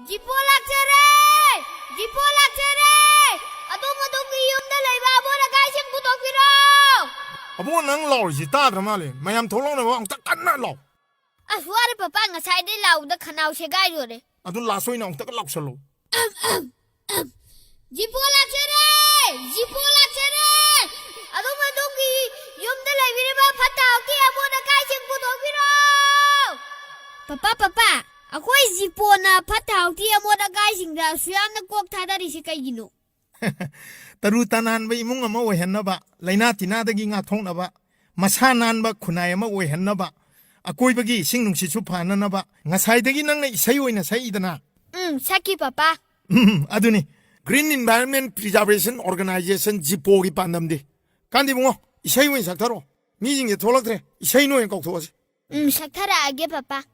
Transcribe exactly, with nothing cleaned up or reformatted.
ꯖꯤꯄꯣ ꯂꯥꯛꯆꯔꯦ! ꯖꯤꯄꯣ ꯂꯥꯛꯆꯔꯦ! ꯑꯗꯣꯝ ꯑꯗꯣꯝꯒꯤ ꯌꯨꯝꯗ ꯂꯩꯕ ꯑꯃꯣꯠ ꯑꯀꯥꯏꯁꯤꯡ ꯄꯨꯊꯣꯛꯄꯤꯔꯣ! ꯑꯕꯨꯡꯉꯣ, ꯅꯪ ꯂꯥꯎꯔꯤꯁꯤ ꯇꯥꯗ꯭ꯔ ꯃꯥꯜꯂꯦ꯫ ꯃꯌꯥꯝ ꯊꯣꯛꯂꯛꯅꯕ ꯑꯃꯨꯛꯇ ꯀꯟꯅ ꯂꯥꯎ꯫ ꯑꯁ, ꯋꯥꯔꯦ ꯄꯄꯥ, ꯉꯁꯥꯏꯗꯩ ꯂꯥꯎꯕꯗ ꯈꯅꯥꯎ ꯁꯦꯒꯥꯏꯗꯣꯔꯦ꯫ ꯑꯗꯨ ꯂꯥꯁ ꯑꯣꯏꯅ ꯑꯃꯨꯛꯇꯒ ꯂꯥꯎꯁꯜꯂꯣ꯫ ꯖꯤꯄꯣ ꯂꯥꯛꯆꯔꯦ! ꯖꯤꯄꯣ ꯂꯥꯛꯆꯔꯦ! ꯑꯗꯣꯝ ꯑꯗꯣꯝꯒꯤ ꯌꯨꯝꯗ ꯂꯩꯕꯤꯔꯤꯕ ꯐꯠꯇ ꯍꯥꯎꯊꯤ ꯑꯃꯣꯠ ꯑꯀꯥꯏꯁꯤꯡ ꯄꯨꯊꯣꯛꯄꯤꯔꯣ! ꯄꯄꯥ, ꯄꯄꯥ, ꯑꯩꯈꯣꯏ ꯖꯤꯄꯣꯅ ꯐꯠꯇ ꯍꯥꯎꯊꯤ ꯑꯃꯣꯠ ꯑꯀꯥꯏꯁꯤꯡꯗ ꯑꯁꯨꯛ ꯌꯥꯝꯅ ꯀꯣꯛ ꯊꯥꯗꯔꯤꯁꯤ ꯀꯩꯒꯤꯅꯣ? ꯇꯔꯨ ꯇꯅꯥꯟꯕ ꯏꯃꯨꯡ ꯑꯃ ꯑꯣꯏꯍꯟꯅꯕ, ꯂꯥꯏꯅꯥ ꯇꯤꯟꯅꯥꯗꯒꯤ ꯉꯥꯛꯊꯣꯛꯅꯕ, ꯃꯁꯥ ꯅꯥꯟꯕ ꯈꯨꯟꯅꯥꯏ ꯑꯃ ꯑꯣꯏꯍꯟꯅꯕ, ꯑꯀꯣꯏꯕꯒꯤ ꯏꯁꯤꯡ ꯅꯨꯡꯁꯤꯠꯁꯨ ꯐꯅꯅꯕ꯫ ꯉꯁꯥꯏꯗꯒꯤ ꯅꯪꯅ ꯏꯁꯩ ꯑꯣꯏꯅ ꯁꯛꯏꯗꯅ꯫ ꯎꯝ, ꯁꯛꯈꯤ, ꯄꯄꯥ꯫ ꯎꯝ, ꯑꯗꯨꯅꯤ꯫ Green Environment Preservation Organization, ꯖꯤꯄꯣꯒꯤ ꯄꯥꯟꯗꯝꯗꯤ꯫ ꯀꯥꯟꯗꯦ ꯏꯕꯨꯡꯉꯣ, ꯏꯁꯩ ꯑꯣꯏꯅ ꯁꯛꯊꯔꯛꯑꯣ꯫ ꯃꯤꯁꯤꯡꯁꯦ ꯊꯣꯛꯂꯛꯇ꯭ꯔꯦ, ꯏꯁꯩꯅ ꯑꯣꯏꯅ ꯀꯧꯊꯣꯛꯑꯁꯤ꯫ ꯎꯝ, ꯁꯛꯊꯔꯛꯑꯒꯦ, ꯄꯄꯥ꯫